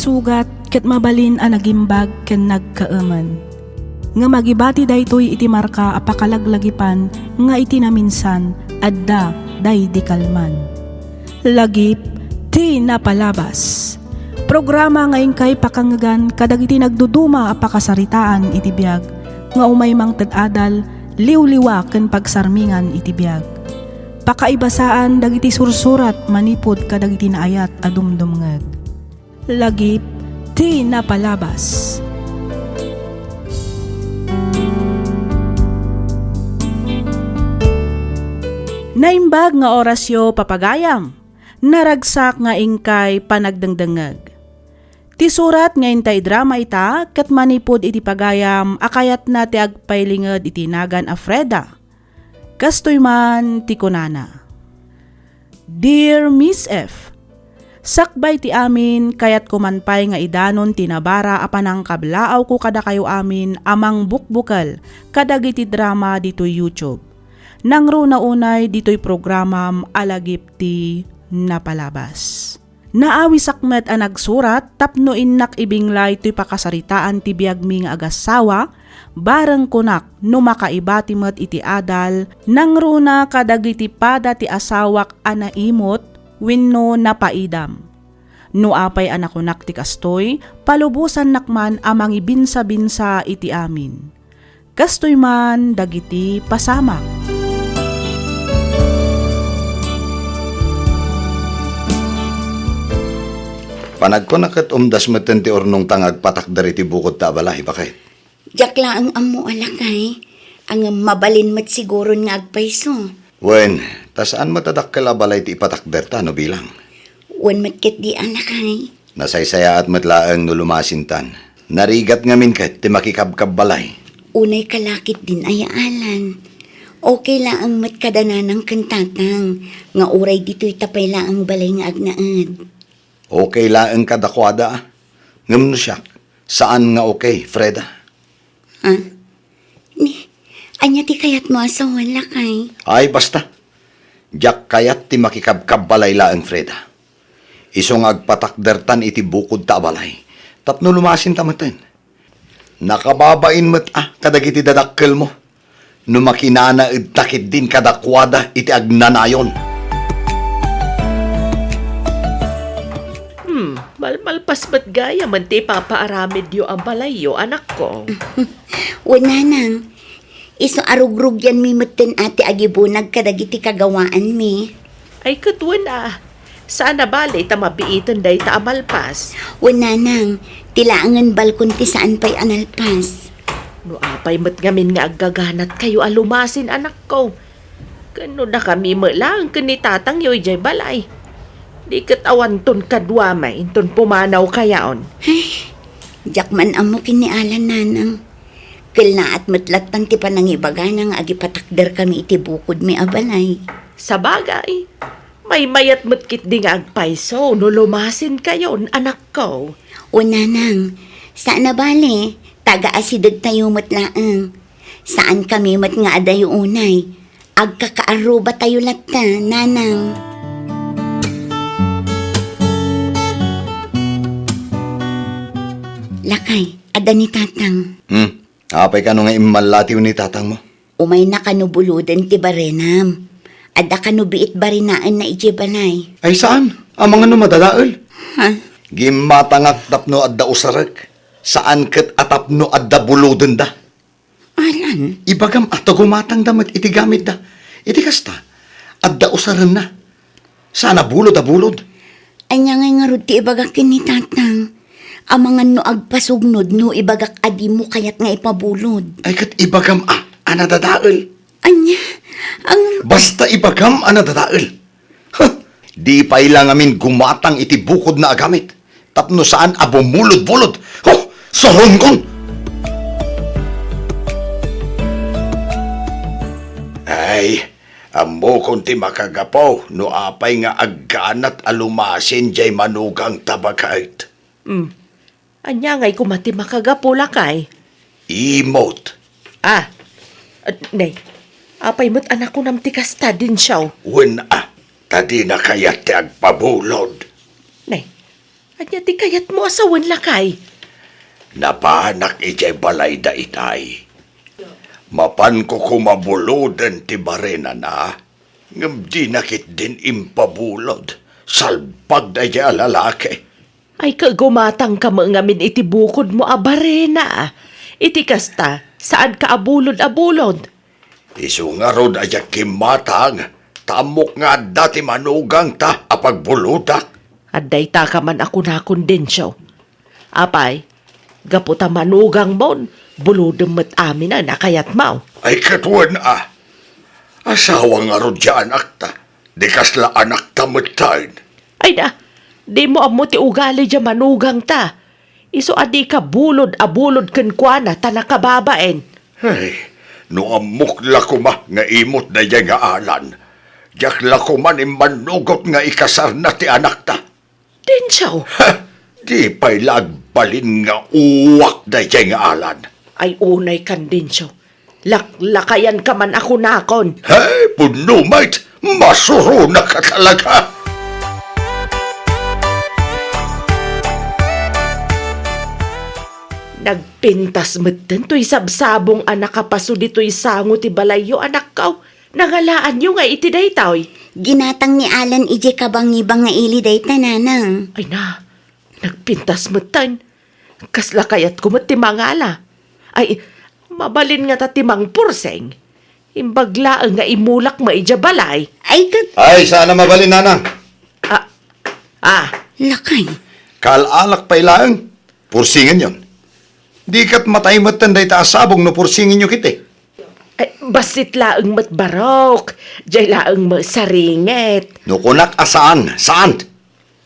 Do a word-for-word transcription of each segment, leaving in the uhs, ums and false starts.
Sugat ket mabalin a nagimbag ken nagkaemen. Ngem agibati daytoy iti marka a pakalaglagipan nga iti naminsan adda daydi kalman. Lagip ti napalabas. Programa nga inkay pakangngegan kadagiti nagduduma a pakasaritaan iti biag nga umay mangted adal, liwliwa ken pagsarmingan iti biag. Pakaibasaan dagiti sursurat manipud kadagiti naayat a dumdumngeg. Lagip ti napalabas. Naimbag nga orasyo, papagayam. Naragsak nga inkay panagdengdengngeg. Ti surat nga intay idrama ita ket manipud iti pagayam a kayatna ti agpailinged iti nagan a Freda. Kastoy man ti kunana, "Dear Miss F, sakbay ti amin, kayatko man pay nga idanon ti nabara a panangkablaawko kadakayo amin a mangbukbukel kadagiti drama ditoy YouTube. Nangruna unay ditoy programam a lagip ti napalabas. Naawisak met a nagsurat tapno innak ibinglay toy pakasaritaan ti biagmi nga agassawa, bareng kunak no makaibati met iti adal, nangruna kadagiti pada ti asawak a naimot wenno napaidam. No apay a nakunak ti kastoy, palubosannak man a mangibinsabinsa iti amin. Kastoy man dagiti pasamak." Panagkuna ket umdas metten ti urnongta nga agpatakder iti bukod ta abalay, baket. Diak laeng ammo a lakay, ngem mabalin met siguron nga agpayso. Wen, ta saan met a dakkel a balay ti ipatakderta no bilang. Wen met ketdi a lakay. Nasaysayaat met laeng no lumasintan. Narigat ngamin ket ti makikabkabbalay. Unay kalakit din aya Alan. Okay laeng met kada nanang ken tatang, nga uray ditoy ta pay laeng balay nga agnaed. Okay laeng kadakuada, a. Ngem no siak, saan nga okay, Freda. Ha? Ni, ania ti kayatmo a sawen, lakay? Ay, basta. Diak kayat ti makikabkabbalay laeng, Freda. Isu nga agpatakdertan iti bukod ta abalay, tapno lumasinta metten. Nakababain met a kadagiti dadakkelmo no makinanaedta ketdin kadakuada iti agnanayon. Hmm, malmalpas met gayamen ti ipapaaramidyo a balayyo, anakko. Wen, nanang, isu a rugrugyanmi metten a ti agibunag kadagiti kagawaanmi. Ay, ket wen a, saan a bale ta mabiiten dayta a malpas. Wen, nanang, ti laengen balkon ti saan pay a nalpas. No apay met ngamin nga aggaganatkayo a lumasin, anakko, ken no dakami met laeng ken ni tatangyo idiay balay, di ket awanton kaduami inton pumanawkayon. Ay, diak man ammo ken ni Alan, nanang. Kellaat met lattan ti panangibagana nga agipatakderkami iti bukodmi a balay. Sabagay, maymayat met ketdi nga agpayso no lumasinkayon, anakko. O, nanang, saan a bale, taga-asidegtayo met laeng. Saankami met nga adayo unay. Agkakaarrubatayo latta, nanang. Lakay, adda ni tatang. Hmm. Apay kano nga immallatiw ni tatangmo? Umayna kano buloden ti barenam. Adda kano biit barinaenna idiay balay. Ay, saan? Amangan no madadael? Ha? Gimmatangak tapno adda usarek. Saan ket a tapno adda bulodenda. Alan? Ibagam a ta gumatangda met iti gamitda. Iti kasta, adda usarenna. Saan a bulod a bulod. Ania ngay ngarud ti ibagak ken ni tatang? Amangan no agpasugnod no ibagak a dimo kayat nga ipabulod. Ay, ket ibagam a, a nadadael. Ania? Ang Basta ibagam a nadadael. Huh! Di pay la ngamin gumatang iti bukodna a gamit tapno saan a bumulod-bulod. Huh! Saronkon! Ay, ammokon ti makagapu no apay nga agganat a lumasin diay manugangta, baket. Hmm. Ania ngay koma ti makagapu, lakay? Imot. Ah, ah, ne, apay met a nakunam ti kasta, Dinsiaw? Wen a, ta dina kayat ti agpabulod. Ne, Ania ti kayatmo a sawen, lakay? Napaanak idiay balayda itay. Mapanko koma buloden ti barenana, ngem dina ketdin impabulod. Salbag daydiay a lalaki. Ay, kagumatangka met ngamin iti bukodmo a barena. Iti kasta, saanka a bulod a bulod. Isu ngarud a diak kimmatang, ta ammok nga adda ti manugangta a pagbulodak. Adda itaka man a kunakon, Dencio. Apay, gapu ta manugangmon, bulodem met amin a nakayatmo. Ay, ket wen a. Asawa ngarud diay anakta. Di kasla anakta metten. Ay na, dimo ammo ti ugali diay manugangta. Isu a dika bulod a bulod kenkuana ta nakababain. Ay, no ammok la koma nga imot daydiay nga Alan, diak la koma immannugot nga ikasarna ti anakta. Dencio! Ha! Di pay la agbalin nga uwak daydiay nga Alan. Ay, unay kan, Dencio. Laklakayanka man a kunakon. Hey, pudno met! Masuronaka talaga! Nagpintas metten toy sabsabong a nakapaso ditoy sango ti balayyo, anakko. Nangalaanyo nga iti daytoy? Ginatang ni Alan idiay kabangibang nga ili dayta, nanang. Ay na, nagpintas metten. Kasla kayatko met ti mangala. Ay, mabalin ngata ti mangpursing. Imbag laeng nga imulak met idiay balay. Ay, ket Ay, saan a mabalin, nanang. Ah, ah. Lakay. Kaal-alak pay laeng. Pursingenyon. Di ket matay metten dayta a sabong no pursingenyo ketdi. Ay, bassit laeng met, barok. Diay laeng met saringet. No kunak a saan, saan?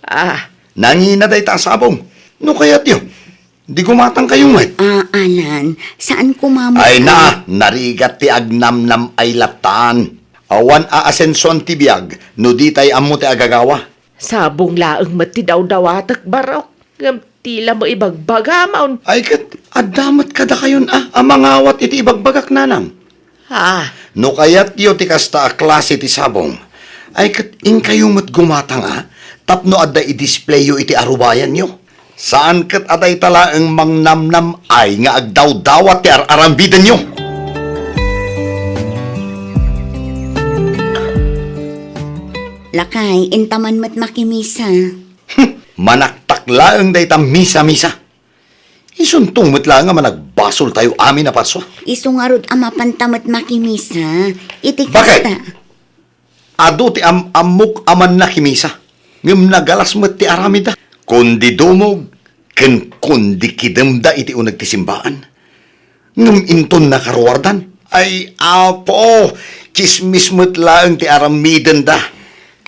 Ah. Nangina dayta a sabong. No kayatyo, di gumatangkayo met. Ah, Alan, saan koma met Ay na, narigat ti agnamnam ay lattan. Awan a asensoan ti biag no ditay ammo ti agagawa. Sabong laeng met ti dawdawatek, barok. Ngem ti la maibagbagam. Ay ket, adda met kadakayon a, a mangawat iti ibagbagak, nanang. Ah. No kayatyo ti kasta a klase ti sabong, ay ket inkayo met gumatang a, tapno adda i-displayyo iti arubayanyo. Saan ket a dayta laeng mangnamnam-ay nga agdawdawat ti ar-arambidenyo. Lakay, inta man met makimisa. Hmm, manaktak laeng dayta misa-misa. Isunto met laeng a managbasoltayo amin a parsua. Isu ngarud a mapanta met makimisa. Iti Bakit? kasta. Adu ti am-ammok a mannakimisa, ngem nagalas met ti aramidda. Kundi dumog, ken kundi kidemda iti uneg ti simbaan. Ngem inton nakaruardan, ay, Apo, tsismis met laeng ti aramidenda.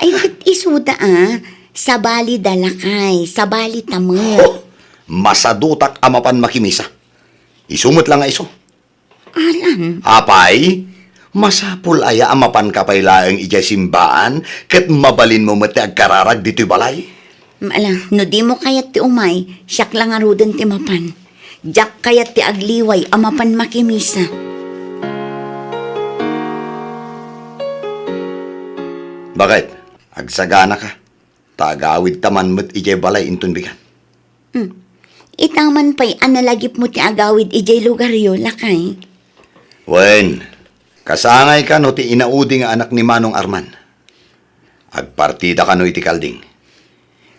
Ay, ket isuda a, sabalida lakay, sabalita met. Ho! Masadutak a mapan makimisa. Isu met la nga isu. Alan. Apay, masapul aya a mapanka pay laeng idiay simbaan ket mabalinmo met ti agkararag ditoy balay? Ala, no dimo kayat ti umay, siak la ngaruden ti mapan. Diak kayat ti agliway a mapan makimisa. Bakit? Agsaganaka? Ta agawidta man met idiay balay inton bigat. Hmm. Ita man pay a nalagipmo ti agawid idiay lugaryo, lakay. Wen, kasangay kano ti inaudi nga anak ni Manong Arman. Agpartida kano iti kalding.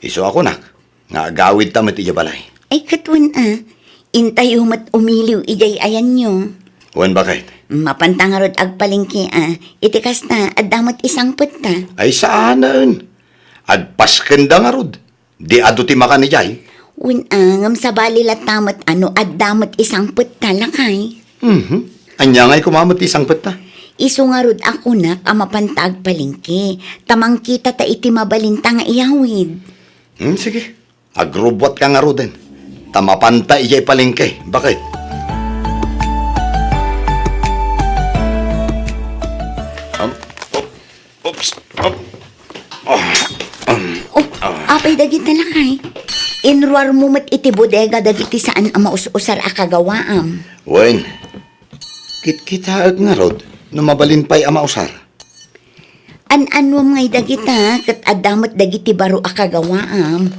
Isu a kunak, nga agawidta met idiay balay. Ay, ket wen a, intayo met umiliw idiay ayanyo. Wen, bakit? Mapanta ngarud agpalengke a, iti kasta, adda met isangpetta. Ay, saanen. Agpaskenda ngarud. Di adu ti makan idiay? Wen a, ngem sabali latta met a no adda met isangpetta, lakay. Mhm. Ania ngay koma met ti isangpetta? Isu ngarud a kunak a mapanta agpalengke, ta mangkitata iti mabalinta nga iyawid. Hmm, sige. Agrubbuatka ngaruden, ta mapanta idiay palengke. Bakit? Um, oh. Oops. Op. Oh. Um. Oh, apay dagita, lakay? Inruarmo met iti bodega dagiti saan a maus-usar a kagawaam. Wen, kitkitaek ngarud no mabalin pay a mausar. An-anuam ngay dagita ket adda met dagiti baro a kagawaam.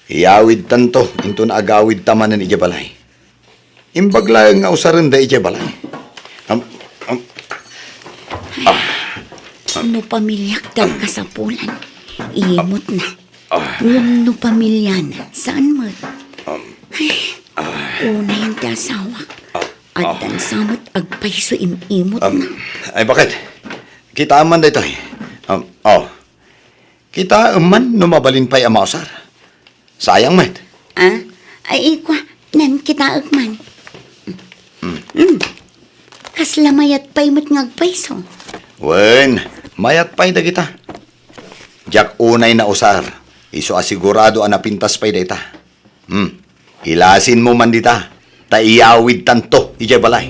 Iyawidtanto inton agawidta manen idiay balay. Imbag laeng nga usarenda idiay balay. Am, am, ah, No pamiliak ti agkasapulan, imutna. Ah. Ngem no pamiliana, saan met? Um, Ay, ah, unayen ti asawak. Ah, ah. Addan sa met agpayso im-imutna. Um, ay, bakit? Kitaem man daytoy. Um, oh. Kitaem man no mabalin pay a mausar. Sayang met. Ah? Ay, ikua, nan kitaek man. Hmm. Hmm. Kasla mayat pay met nga agpayso. Wen, mayat pay dagita. Diak unay nausar, isu a sigurado a napintas pay dayta. Hmm. Ilasinmo man dita, ta iyawidtanto idiay balay.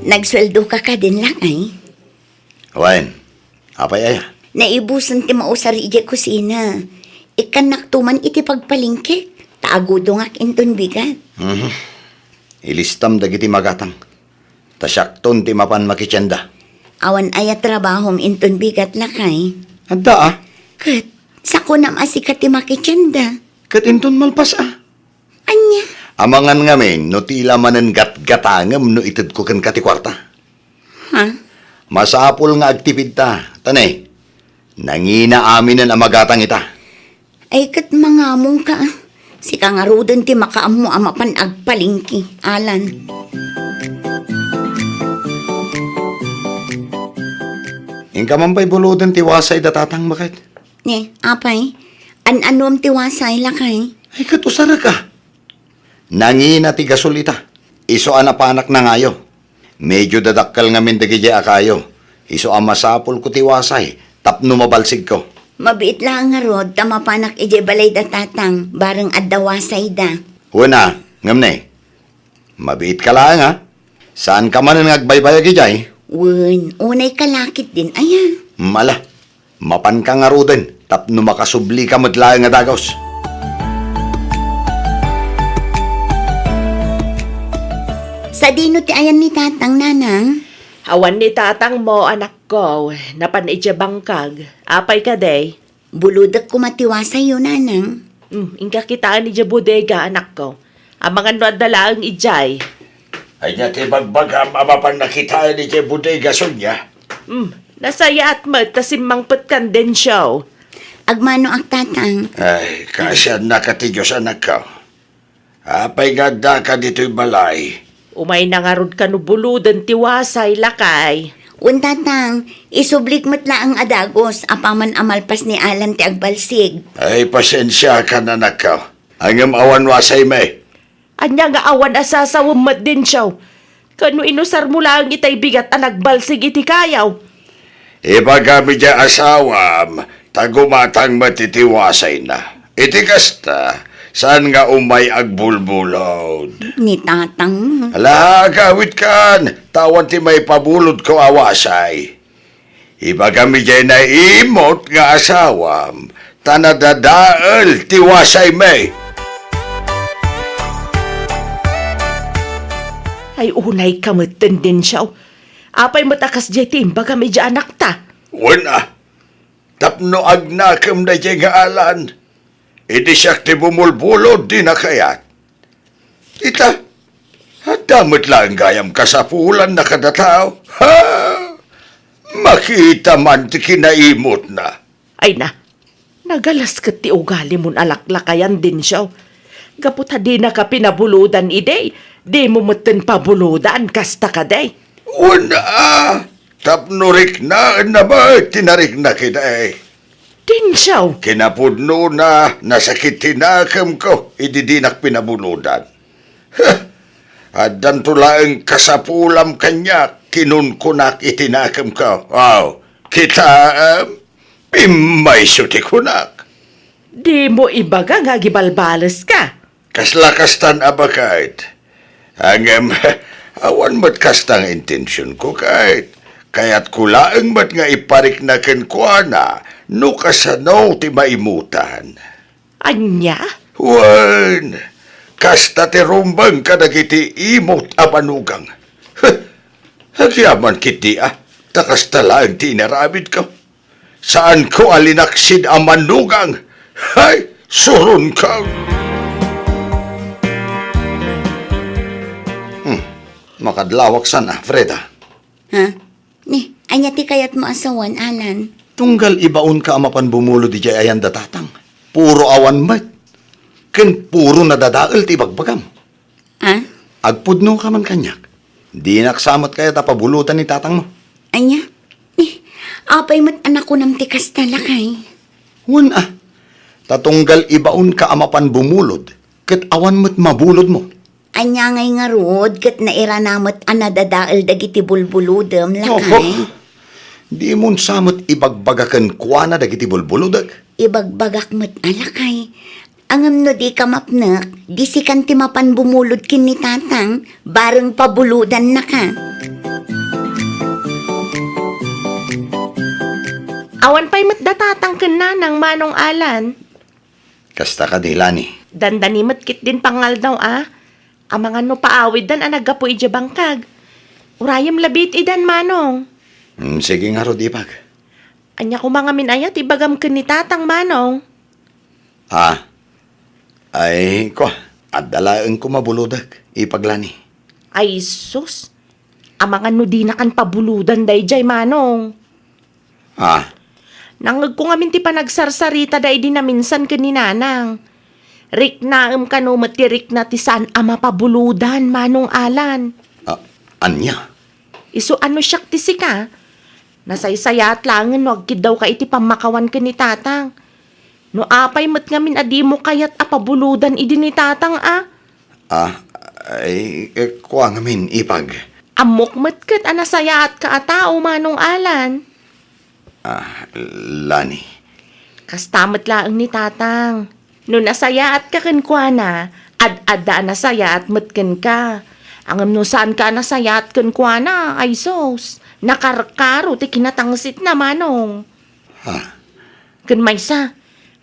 Nagsueldoka kadin, lakay? Wen, apay aya? Naibusen ti mausar idiay kusina. Ikkannakto man iti pagpalengkek, ta agudongak inton bigat. Mhm. Ilistam dagiti magatang. Ta siakton ti mapan makitienda. Awan aya trabahom inton bigat, lakay? Adda, a. Ket, sakonam a sika ti makitienda. Ket inton malpas, a. Ania? Amangan ngamin no ti la manen gatgatangem no itedko kenka ti kuarta. Ha? Masapul nga agtipidta. Ta ne, nangina aminen a magatang ita. Ay, ket mangamongka, a. Sika ngaruden ti makaammo a mapan agpalengke, Alan. Inka man pay buloden ti wasay da tatang, baket? Ne, apay? An-anuem ti wasay, lakay? Ay, ket usarek, a. Nangina ti gasol ita. Isu a napanak nangayo. Medio dadakkel ngamin dagidiay a kayo. Isu a masapulko ti wasay tapno mabalsigko. Mabiit laeng ngarud ta mapanak idiay balay da tatang, bareng adda wasayda. Wen a, ngem ne, mabiitka laeng, a. Saanka manen nga agbaybayag idiay? Wen, unayka la ketdin, aya. Mm, ala. Mapanka ngaruden tapno makasublika met laeng a dagus. Sadino ti ayan ni tatang, nanang? Awan ni tatangmo, anakko. Napan idiay bangkag. Apay kadi? Bulodek koma ti wasayyo, nanang. Hmm, inka kitaen idiay bodega, anakko. Amangan no adda laeng idiay. Ania ti bagbagam a mapan nakitaen idiay bodega, Sonia? Hmm, nasayaat met ta simmangpetkan, Dencio. Agmanoak, tatang. Ay, kaasiannaka ti Dios, anakko. Apay nga addaka ditoy balay? Umayna ngarud kano buloden ti wasay, lakay. Wen, tatang, isublik met laeng a dagus apaman a malpas ni Alan ti agbalsig. Ay, pasensiakan, anakko. Ngem awan wasaymi. Ania nga awan a sasawem met, Dencio? Kano inusarmo laeng itay bigat a nagbalsig iti kayaw? Ibagam idiay asawam, ta gumatang met iti wasayna. Iti kasta, saan nga umay agbulbulod. Ni tatang. Ala, agawidkan, ta awan ti maipabulodko a wasay. Ibagam idiay naimut nga asawam, ta nadadael ti wasaymi. Ay, unayka metten, Dencio. Apay met a kasdiay ti imbagam idiay anakta? Wen a, tapno agnakem daydiay nga Alan. Idi siak ti bumulbulod, dina kayat. Ita, adda met laeng gayam kasapulanna kada tao. Ha? Makita man ti kinaimutna. Ay na, nagalas ket ti ugalimon a laklakayan, Dencio. Gapu ta dinaka pinabulodan idi, dimo metten pabulodan, kasta kadi? Wen a, tapno riknaenna met ti narikna kadi. Dencio! Kinapudnona, nasakit ti nakemko idi dinak pinabulodan. Huh! Addanto laeng kasapulam kaniak, kinunkunak iti nakemko. Aw, kitaem? Pimmayso ti kunak. Dimo ibaga nga agibalbaleska. Kasla kastan a baket. Ngem, awan met kasta nga intensionko, ket kayatko laeng met nga iparikna kenkuana no kasano ti maimutan. Ania? Wen, kasta ti rumbeng kadagiti imut a manugang. Huh, agyaman ketdi a, ta kasta laeng ti inaramidko. Saanko a linaksid a manugang. Hay, suronka! Hmm, makadlawak sana, Freda. Ha? Ni, ania ti kayatmo a sawen, Alan? Tunggal ibaonka a mapan bumulod idiay ayan da Tatang. Puro awan met. Ken puro nadadael ti ibagbagam. Ah? Agpudnoka man kaniak. Dinak sa met kayat a pabulodan ni Tatangmo. Ania? Ni, apay met a nakunam ti kasta, lakay? Wen a. Ta tunggal ibaonka a mapan bumulod, ket awan met mabulodmo. Ania ngay ngarud ket nairana met a nadadael dagiti bulbulodem, lakay? Oho. Dimon sa met ibagbaga kenkuana dagiti bulbulodek. Ibagbagak met a, lakay. Ngem no dika mapnek, di sikan ti mapan bumulod ken ni Tatang, bareng pabulodannaka. Awan pay met da Tatang ken Nanang, Manong Alan. Kasta kadi, Lani? Dandani met ketdin pangaldaw a. Amangan no paawiddan a naggapu idiay bangkag. Urayem labi iti idan, Manong. Mm, sige ngarud, Ipag. Ania koma ngamin aya ti ibagam ken ni Tatang, Manong? Ah. Ay, kua, adda laeng koma bulodek, Ipag Lani. Ay, sus. Amangan no dinakan pabulodan daydiay, Manong. Ah. Nangngegko ngamin ti panagsarsaritada idi naminsan ken ni Nanang. Riknaem kano met ti rikna ti saan a mapabulodan, Manong Alan. Ah, ania? Isu a no siak ti sika, nasaysayaat laengen no agkiddawka iti pammakawan ken ni Tatang. No apay met ngamin a dimo kayat a pabulodan idi ni Tatang a? Ah, ay, eh, kua ngamin, Ipag. Ammok met ket a nasayaatka a tao, Manong Alan. Ah, Lani. Kasta met laeng ni Tatang. No nasayaatka kenkuana, ad-adda a nasayaat met kenka. Ngem no saanka a nasayaat kenkuana, ay sus, nakarkaro ti kinatangsitna, Manong. Ha? Ken maysa,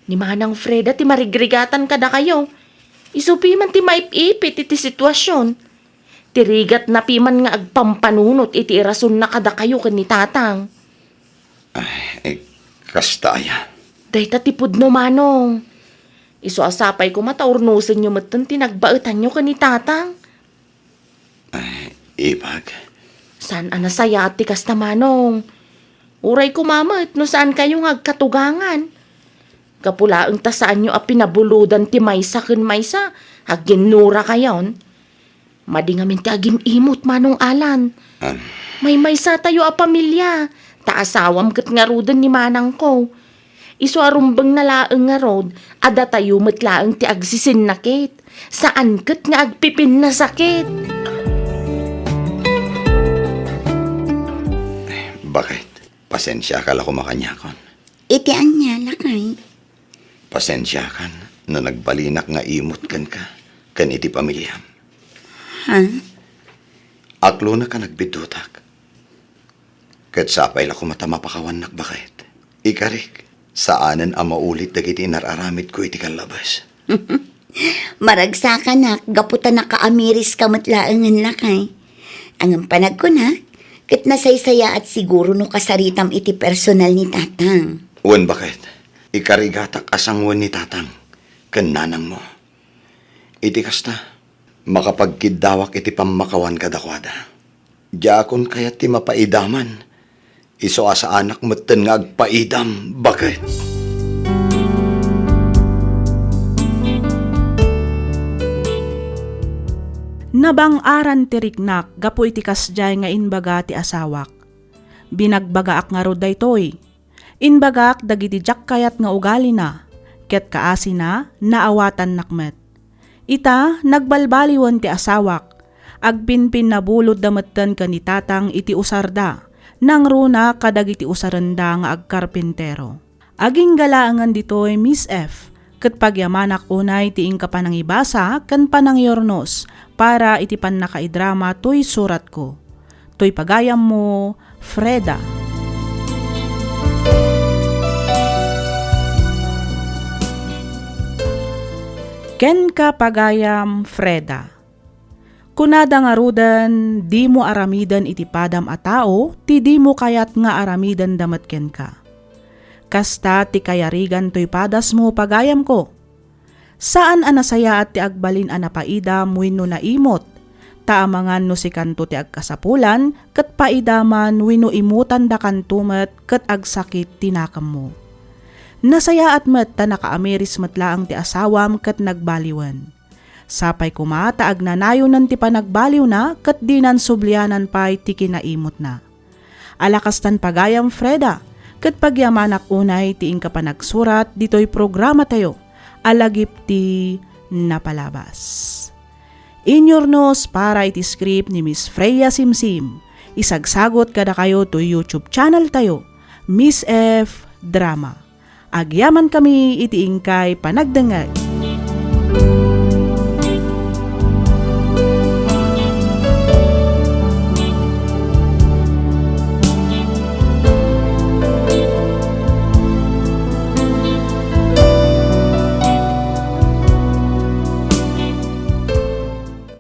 ni Manang Freda ti marigrigatan kadakayo. Isu piman ti maip-ipit iti situasion. Ti rigatna piman nga agpampanunot iti irasonna kadakayo ken ni Tatang. Ay, eh, kasta aya? Dayta ti pudno, Manong. Isu a sapay koma ta urnosenyo metten ti nagbaetanyo ken ni Tatang. Ay, Ipag. Saan a nasayaat ti kasta, Manong. Uray koma met no saankayo nga agkatugangan. Gapu laeng ta saanyo a pinabulodan ti maysa ken maysa, aginnurakayon. Madi ngamin ti agim-imot, Manong Alan. Am. Maymaysatayo a pamilia, ta asawam ket ngaruden ni manangko. Isu a rumbengna laeng ngarud a datayo met laeng ti agsisinnakit, saan ket nga agpipinnasakit. Bakit? Pasensiaka la koma kaniakon. Iti ania, lakay? Pasensiakan no nagbalinak nga imot kenka ken iti pamiliam. Ha? Aklonek a nagbiddutak. Ket sapay la koma ta mapakawannak, baket. Ikarik, saanen a maulit dagiti inar-aramidko iti kallabes. Maragsakanak gapu ta nakaamiriska met laengen, lakay. Ngem panagkunak, ket nasaysayaat siguro no kasaritam iti personal ni Tatang. Wen, baket, ikarigatak a sangoen ni Tatang ken nanangmo. Iti kasta, makapagkiddawak iti pammakawan kadakuada. Diakon kayat ti mapaidaman, isu a saanak metten nga agpaidam, baket. Nabang-aran ti riknak gapu iti kasdiay nga imbaga ti asawak. Binagbagaak ngarud daytoy. Imbagak dagiti diak kayat nga ugalina, ket kaasina, naawatannak met. Ita, nagbalbaliwen ti asawak. Agpinpinnabulodda metten ken ni Tatang iti usarda, nangruna kadagiti usarenda nga agkarpintero. Agingga laengen ditoy, Miss F, ket pagyamanak unay ti inka panangibasa ken panangiurnos para iti pannakaidrama toy suratko. Toy pagayammo, Freda. Kenka, pagayam Freda. Kunada ngaruden, dimo aramiden iti padam a tao ti dimo kayat nga aramidenda met kenka. Kasta ti kayarigan toy padasmo, pagayamko. Saan a nasayaat ti agbalin a napaidam wenno naimut, ta amangan no sikanto ti agkasapulan ket paidaman wenno imutandakanto met ket agsakit ti nakemmo. Nasayaat met ta nakaamiris met laeng ti asawam ket nagbaliwen. Sapay koma ta agnanayonen ti panagbaliwna ket dinan sublianan pay ti kinaimutna. Ala kastan pagayam Freda, ket pagyamanak unay ti inka panagsurat ditoy programatayo a lagip ti napalabas. Inyurnos para iti script ni Miss Freya Simsim. Isagsagot kadakayo toy YouTube channel tayo, Miss F Drama. Agyamankami iti inkay panagdengngeg.